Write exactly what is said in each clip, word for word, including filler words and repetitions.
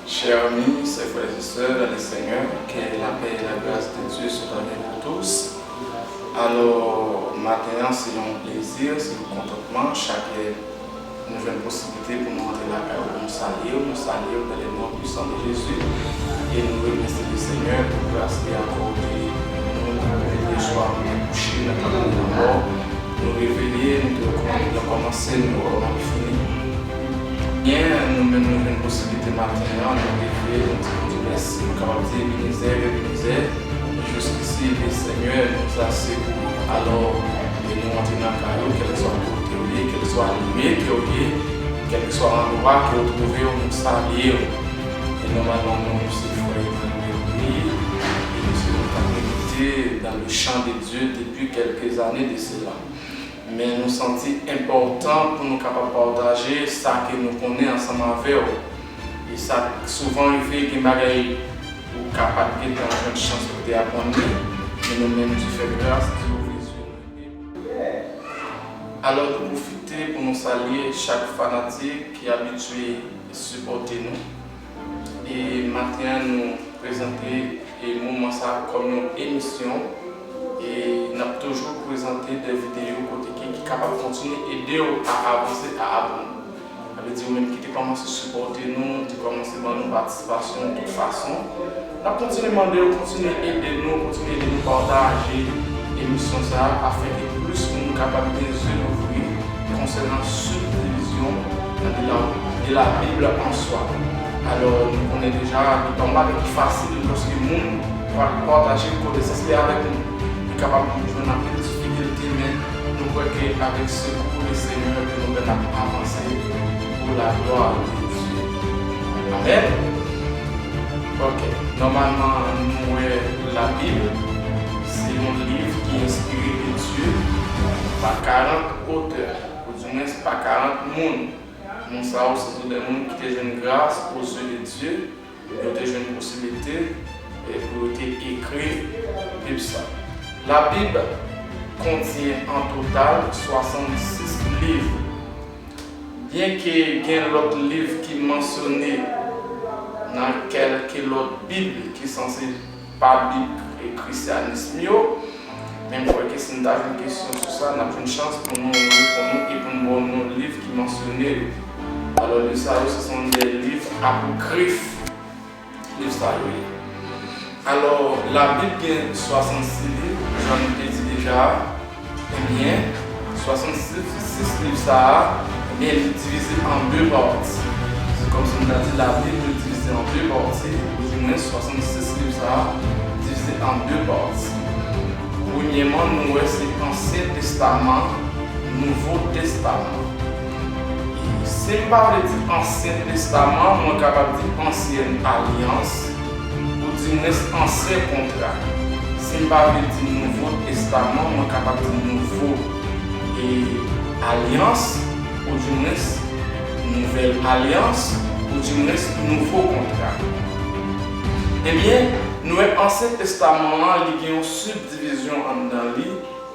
Chers amis, chers frères et sœurs dans le Seigneur, que la paix et la grâce de Dieu soient avec vous tous. Alò, maten an, se yon plezi, se yon kontantman. Chak lè nou jwenn posiblite pou nou antre lakay ou, nou salye w, nou salye w dans le nom puissant de Jésus. E nou remèsye le Senyè pou gras li akòde nou, nou reveye swa, nou te kouche nan kay lanmò, nou reveye, nou te wè kòman nou te kòmanse, nou wè kòman nou fini. Byen, nou menm nou jwenn posiblite maten an, nou leve, nou di Bondye mèsi, nou kapab di Ebenezè, Ebenezè, jiskisi, le Senyè nous a secourus. Alò, e nou antre nan kay ou, kèlkeswa kote w ye, kèlkeswa lye ke w ye, kèlkeswa andwa ke w twouve w, nou salye w. E nòmalman, nou, nou se frè Emmanuel Louis, e nou se moun k ap milite dans le champ de Dieu depuis quelques années de cela. Men nou santi enpòtan pou nou kapab pataje sa ke nou konnen ansanm avè w. E sa souvan rive gen bagay ou ka pa t gentan jwenn chans pou te aprann li, men nou menm Dye fè gras, Dye ouvri zye nou. Alò, nou pwofite pou nou salye chak fanatik ki abitye sipòte nou. E maten an, nou prezante e moman sa a kòm yon emisyon. E n ap toujou prezante de videyo kote ki, ki kapab kontinye ede w a avanse, a aprann. Sa vle di, ou menm ki te kòmanse sipòte nou, te kòmanse ban nou patisipasyon tout fason, n ap kontinye mande w, kontinye ede nou, kontinye ede nou pataje emisyon sa a, afenke plis moun kapab gen zye louvri konsènan sibdivizyon de la, de la Bible en soi. Alò, nou konnen deja, li pa yon bagay ki fasil, paske moun pa pataje konesans li avèk nou. Li kapab jwenn anpil difikilte, men nou kwè ke avèk sekou le Senyè, ke nou pral avanse pour la gloire de Dieu. Amèn. Ok. Nòmalman, nou wè Labib, se yon liv ki enspire de Dye pa karant otè, oudimwens pa karant moun. Moun sa yo, se tou de moun ki te jwenn gras aux yeux de Dieu, yo te jwenn posiblite, e, pou yo te ekri Bib sa. Labib kontyen an total swasannsis liv. Byenke gen lòt liv ki mansyone nan kèlke lòt Bib ki sanse pa Bib e Krisyanism yo, men m kwè ke si n ta jwenn kesyon sou sa, n ap jwenn chans pou nou reponn ou e pou n ba w non liv ki mansyone yo. Alò, liv sa yo, se son de liv apokrif. Liv sa yo ye. Alò, Labib gen swasannsis liv, jan nou te di deja a. Ebyen, swasannsis liv sa a, ebyen, li divize an de pati. Se kòmsi nou ta di Labib li divize an de pati, oudimwens swasannsis liv sa a divize an de pati. Premyèman, nou wè se Ansyen Testaman, Nouvo Testaman. E si m pa vle di Ansyen Testaman, mwen kapab di Ansyèn Alyans, oudimwens Ansyen Kontra. Si m pa vle di Nouvo Testaman, mwen kapab di Nouvo, e, Alyans, oudimwens Nouvèl Alyans, oudimwens Nouvo Kontra. Ebyen, nou wè Ansyen Testaman an, li gen yon sibdivizyon anndan li.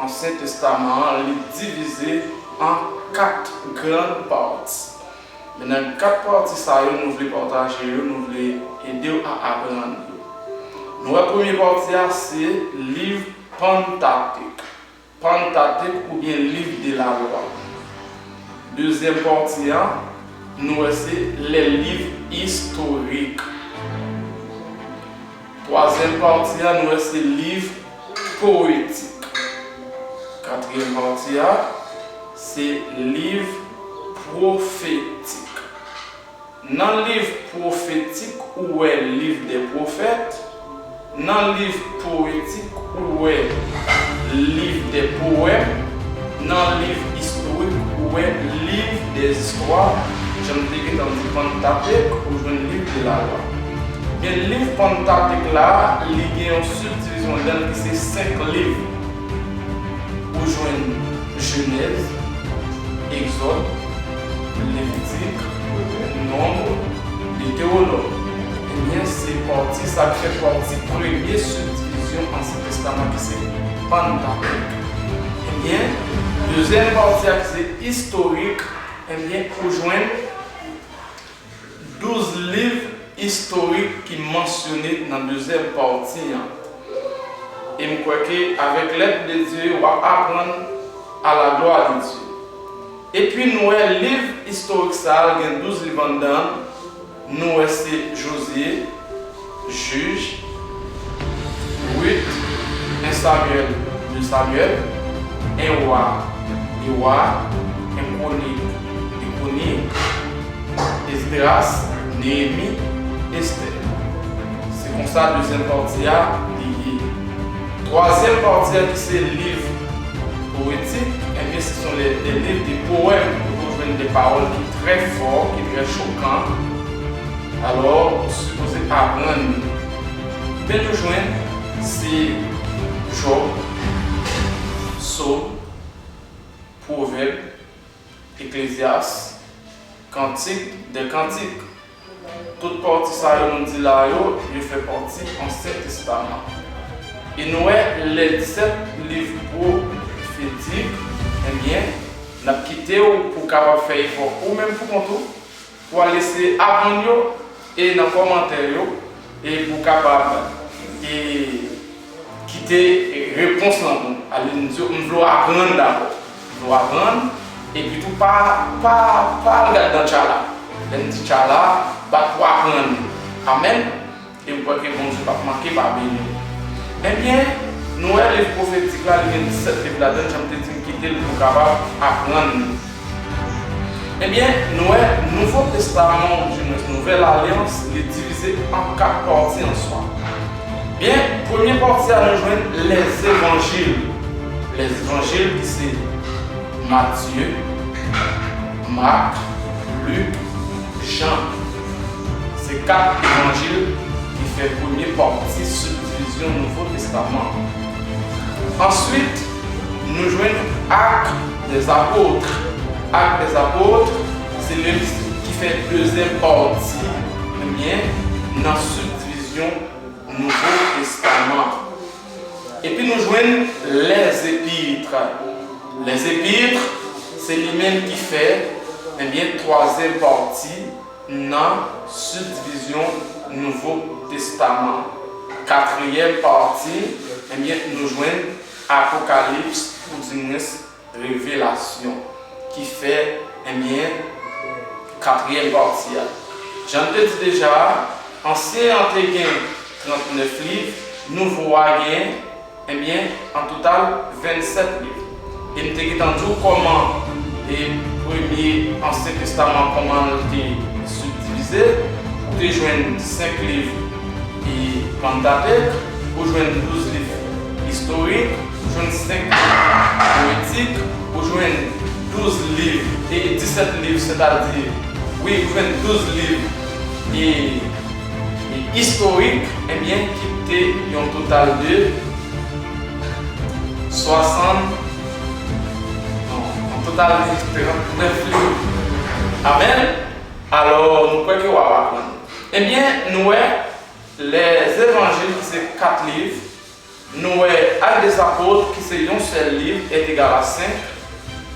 Ansyen Testaman an, li divize an kat gran pati. Men nan kat pati sa yo, nou vle pataje yo, nou vle ede w a aprann yo. Nou wè premye pati a, se liv Panntatik. Panntatik oubyen liv de la lwa. Dezyèm pati a, nou wè se les livres historiques. Twazyèm pati a, nou wè se liv powetik. Katriyèm pati a, se liv pwofetik. Nan liv pwofetik, ou wè liv dè pwofèt. Nan liv powetik, ou wè liv dè powèm. Nan liv istorik, ou wè liv dè zistwa. Jan m te gentan di Panntatik, ou jwenn liv de la lwa. Men liv Panntatik la, li gen yon sibdivizyon ladan l ki se senk liv. Ou jwenn Jenèz, Egzòd, Levitik, Nonb, Detewonòm. Ebyen, se pati sa k fè pati premye sibdivizyon Ansyen Testaman ki se Panntatik. Ebyen, dezyèm pati a ki se istorik, ebyen, ou jwenn douz liv istorik ki mansyone nan dezyèm pati an. E m kwè ke avèk lèd de Dye, w ap aprann à la gloire de Dieu. Epi nou wè liv istorik sa a, l gen douz liv anndan l. Nou wè se Jozye, Jij, Rit, en Samyèl, de Samyèl, en Wa, de Wa, en Kwonik, de Kwonik, Esdras, Neyemi, Estè. Se konsa dezyèm pati a li ye. Twazyèm pati a ki se liv powetik, ebyen, ce sont les, des livres de poèmes, kote w jwenn de pawòl ki trè fò, ki trè chokan. Alò, ou sipoze aprann li. Men nou jwenn se Jòb, Sòm, Pwovèb, Eklezyas, Kantik dè kantik. Tout pati sa yo nou di la yo, yo fè pati Ansyen Testaman. E nou wè lè disèt liv pwofetik, ebyen, n ap kite w pou w kapab fè efò ou menm pou kont ou, pou w al eseye aprann yo, e nan kòmantè yo, e pou w kapab, e kite repons lan pou m. Ale, m di w, m vle w aprann dabò. M vle w aprann, epi tou pa, pa, pa al gad nan tchala. Lè m di tchala, bat pou aprann li. Amèn. E m kwè ke Bondye p ap manke pa beni w. Ebyen, nou wè liv pwofetik la, li gen disèt liv ladan l, jan m te di m kite l pou w kapab aprann li. Ebyen, nou wè Nouvo Testaman, oubyen Nouvèl Alyans, li divize an kat pati an swa. Byen, premye pati a, nou jwenn Lèzevanjil. Lèzevanjil ki se Matye, Mak, Lik, Jan. Se kat evanjil ki fè premye pati sibdivizyon Nouvo Testaman. Answit, nou jwenn Actes des Apôtres. Actes des Apôtres, se liv ki fè dezyèm pati, ebyen, nan sibdivizyon Nouvo Testaman. Epi nou jwenn Les Épîtres. Les Épîtres, se li menm ki fè, ebyen, twazyèm pati nan sibdivizyon Nouvo Testaman. Katriyèm pati, ebyen, nou jwenn Apokalips, oudimwens Revelasyon, ki fè, ebyen, katriyèm pati a. Jan n te di deja, ansyen an te gen trannèf liv, nouvo a gen, ebyen, an total, vennsèt liv. E m te gentan di w kòman, e, premye Ansyen Testaman, kòman l te sibdivize. Ou te jwenn senk liv, e, Pantatèk, ou jwenn douz liv istorik, ou jwenn senk liv powetik, ou jwenn douz liv, e disèt liv, sètadi, wi, ou jwenn douz liv, e, e istorik, ebyen, ki te yon total de swasann, non, yon total de trannèf liv. Amèn. Alò, nou kwè ke w ap aprann. Ebyen, nou wè Lèzevanjil, ki se kat liv, nou wè Actes des Apôtres, ki se yon sèl liv, est égal à cinq,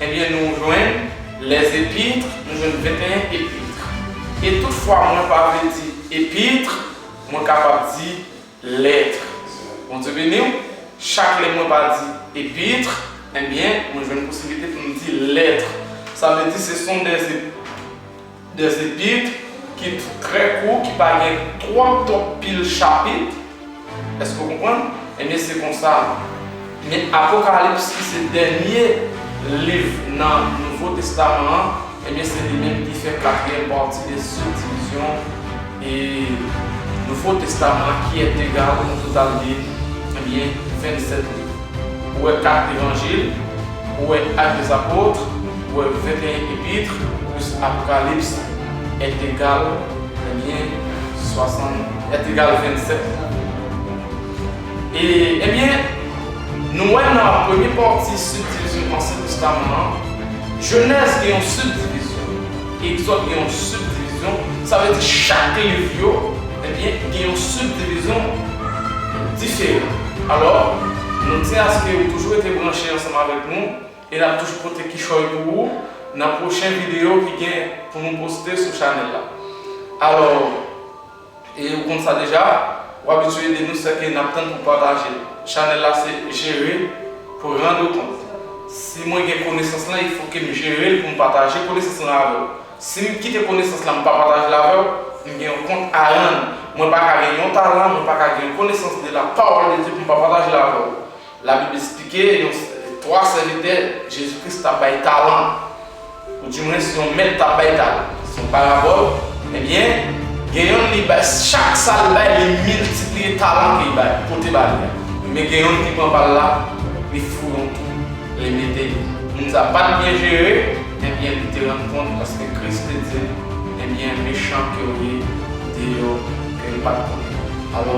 ebyen, nou jwenn Les Épîtres, nou jwenn venteyen epit. E toutfwa, mwen pa vle di epit, mwen kapab di lèt. Bondye beni w. Chak lè mwen pa di epit, ebyen, mwen jwenn posiblite pou m di lèt. Sa vle di, ce sont des ép-, des épîtres ki t-, trè kou, ki pa gen twòp, twòp pil chapit. Èske w konprann? Ebyen, se konsa. Men Apokalips, ki se dènye liv nan Nouvo Testaman an, ebyen, se li menm ki fè katriyèm pati de sibdivizyon e Nouvo Testaman an, ki est égal, yon total de, ebyen, vennsèt liv. Ou wè kat evanjil, ou wè Actes des Apôtres, ou wè venteyen epit, plis Apokalips, est égal, ebyen, swasann, est égal vennsèt. E, ebyen, nou wè nan premye pati sibdivizyon Ansyen Testaman an, Jenèz gen yon sibdivizyon, Egzòd gen yon sibdivizyon, sa vle di chak liv yo, ebyen, gen yon sibdivizyon diferan. Alò, nou tyen aske ou toujou rete branche ansanm avèk nou, e n ap toujou pote kichòy pou ou nan pwochen videyo ki gen pou nou poste sou chanèl la. Alò, E ou konn sa deja, ou abitye ede nou, sèke n ap tann pou pataje. Chanèl la se jere pou rann ou kont. Si mwen gen konesans lan, il fo ke m jere l pou m pataje konesans lan avè w. Si m kite konesans lan, m pa pataje l avè w, m gen yon kont a rann. Mwen pa ka gen yon talan, mwen pa ka gen yon konesans de la parole de Dieu pou m pa pataje l avè w. Labib esplike yon twa sèvitè Jezi Kris t ap bay talan, oudimwens yon mèt t ap bay talan. Se yon parabòl. Ebyen, gen yonn li bay, chak sa l bay, li miltipliye talan ke li bay, pote ba li a. Men gen yonn ki pran pa l la, li fou yon tou, li mete. Moun sa pa t byen jere, ebyen, li te rann kont, paske Kris te di l, ebyen, mechan ke w ye, deyò, ke l pa t konnen. Alò,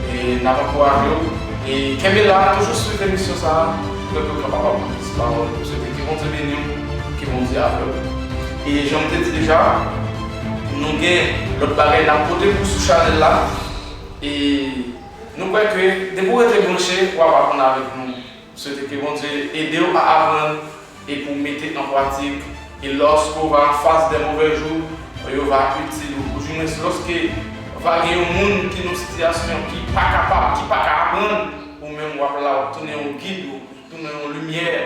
e, n ap ankouraje w. E kenbe la, toujou swiv emisyon sa a, pou ke w kapab aprann plis pawòl. M swete ke Bondye beni w, ke Bondye avè w. E jan m te di deja, nou gen lòt bagay n ap pote pou sou chanèl la. E nou kwè ke depi w rete branche, w ap aprann avèk nou. M swete ke Bondye ede w a aprann e pou mete an pratik. E lòske w va anfas de movè jou, yo va itil ou. Oudimwens, lòske va gen yon moun ki nan sitiyasyon ki pa kapab, ki pa ka aprann, ou menm w ap la, w ap tounen yon gid, ou tounen yon limyè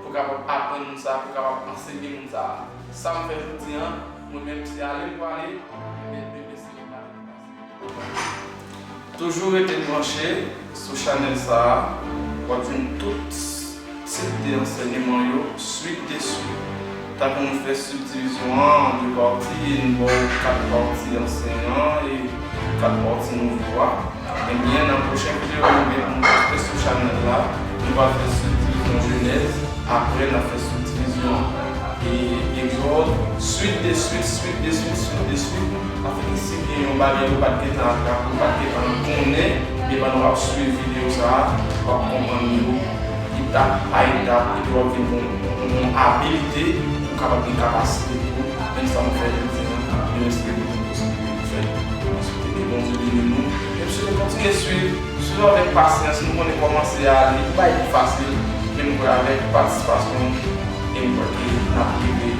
pou kapab aprann moun sa, pou kapab ansenye moun sa. Sa m fè jodi a, mwen menm se ale m pwale, men demen se yon bagay ki pase. Toujou rete branche sou chanèl sa a, w ap jwenn tout tit de ansèyman yo swit de swit. Tankou nou fè sibdivizyon an an de pati, e nou ba w kat pati ansyen an e kat pati nouvo a. Ebyen, nan pwochen videyo nou gen pou nou poste sou chanèl la, nou va fè sibdivizyon Jenèz, apre n a fè sibdivizyon e Egzòd, swit de swit, swit de swit, swit de swit. Afin ke si gen yon bagay ou pa t gentan atrape, ou pa t gentan konnen, men pandan w ap swiv videyo sa a, w ap konprann yo etap pa etap, epi w ap vin gen yon, yon abilite pou w kapab gen kapasite tou, menm sa nou fè jodi a, nou espere ke nou posib pou nou fè. Mwen swete ke Bondye beni nou, e m swete kontinye swiv, swiv avèk pasyans, nou konnen kòmanse a, li pa pi fasil, men m kwè avèk patisipasyon, e m kwè ke n ap rive